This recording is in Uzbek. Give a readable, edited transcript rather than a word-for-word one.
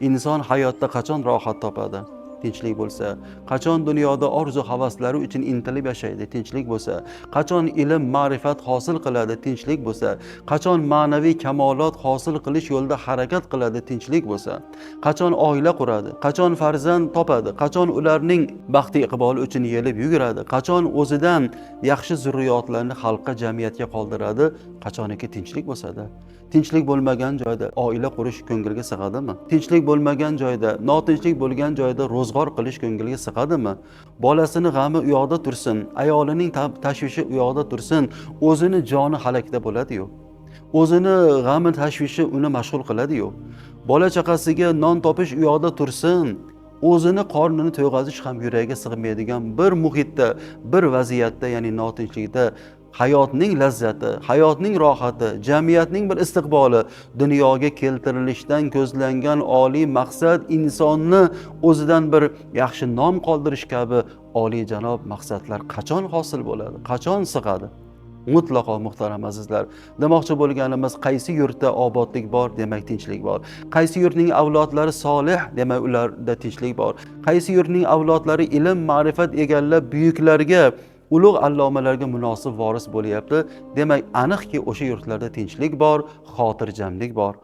Inson hayotda qachon rohat topadi? Tinchlik bo'lsa. Qachon dunyoda orzu havaslari uchun intilib yashaydi? Tinchlik bo'lsa. Qachon ilm ma'rifat hosil qiladi? Tinchlik bo'lsa. Qachon ma'naviy kamolot hosil qilish yo'lida harakat qiladi? Tinchlik bo'lsa. Qachon oila quradi? Qachon farzand topadi? Qachon ularning baxti iqboli uchun yelib yuguradi? Qachon o'zidan yaxshi zurriyotlarni xalqqa, jamiyatga qoldiradi? Qachoniki tinchlik bo'lsada. Tinchlik bo'lmagan joyda oila qurish ko'ngilga sig'adimi? Tinchlik bo'lmagan joyda, notinchlik bo'lgan joyda ro'zg'or qilish ko'ngilga sig'adimi? Bolasini g'ami u yoqda tursin, ayolining tashvishi u yoqda tursin, o'zini joni halakda bo'ladi-yu. O'zini g'ami tashvishi uni mashg'ul qiladi-yu. Bola chaqasiga non topish u yoqda tursin, o'zini qornini to'yg'azish ham yuragiga sig'maydigan bir muhitda, bir vaziyatda, ya'ni notinchlikda hayotning lazzati, hayotning rohati, jamiyatning bir istiqboli, dunyoga keltirilishdan ko'zlangan oliy maqsad insonni o'zidan bir yaxshi nom qoldirish kabi oliyjanob maqsadlar qachon hosil bo'ladi? Qachon sig'adi? Mutlaqo, muhtaram azizlar, demoqchi bo'lganimiz, qaysi yurtda obodlik bor, demak tinchlik bor. Qaysi yurtning avlodlari solih, demak ularda tinchlik bor. Qaysi yurtning avlodlari ilm ma'rifat egallab buyuklarga, ulug' allomalarga munosib voris bo'lyapti, demak aniqki o'sha yurtlarda tinchlik bor, xotirjamlik bor.